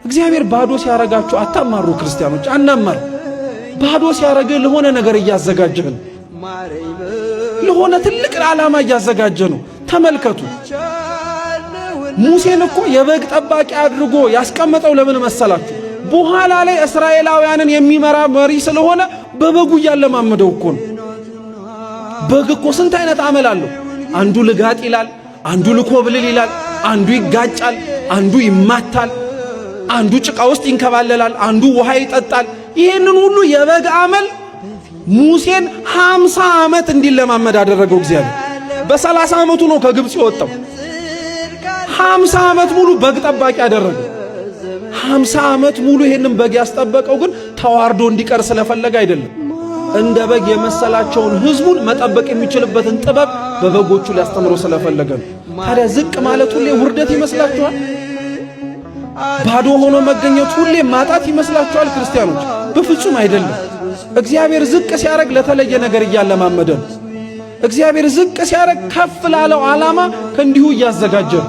እግዚአብሔር ባዶ ሲያረጋችሁ አታማሩ። ክርስቲያኖች አናማር። ባዶ ሲያረግህ ለሆነ ነገር እያዘጋጀህ ነው። ለሆነ ትልቅ ዓላማ እያዘጋጀ ነው። ተመልከቱ፣ ሙሴን እኮ የበግ ጠባቂ አድርጎ ያስቀመጠው ለምን መሰላችሁ? በኋላ ላይ እስራኤላውያንን የሚመራ መሪ ስለሆነ በበጉ እያለማመደው እኮ ነው። በግ እኮ ስንት አይነት አመል አለው። አንዱ ልጋጥ ይላል፣ አንዱ ልኮብልል ይላል፣ አንዱ ይጋጫል፣ አንዱ ይማታል፣ አንዱ ጭቃ ውስጥ ይንከባለላል፣ አንዱ ውሃ ይጠጣል። ይህንን ሁሉ የበግ አመል ሙሴን 50 ዓመት እንዲለማመድ አደረገው እግዚአብሔር። በ30 ዓመቱ ነው ከግብፅ የወጣው። 50 ዓመት ሙሉ በግ ጠባቂ አደረገው። 50 ዓመት ሙሉ ይሄንን በግ ያስጠበቀው ግን ተዋርዶ እንዲቀር ስለፈለገ አይደለም። እንደ በግ የመሰላቸውን ሕዝቡን መጠበቅ የሚችልበትን ጥበብ በበጎቹ ሊያስተምሮ ስለፈለገ ነው። ታዲያ ዝቅ ማለት ሁሌ ውርደት ይመስላችኋል? ባዶ ሆኖ መገኘት ሁሌ ማጣት ይመስላችኋል? ክርስቲያኖች በፍጹም አይደለም። እግዚአብሔር ዝቅ ሲያደርግ ለተለየ ነገር እያለማመደ ነው። እግዚአብሔር ዝቅ ሲያደርግ ከፍ ላለው ዓላማ ከእንዲሁ እያዘጋጀ ነው።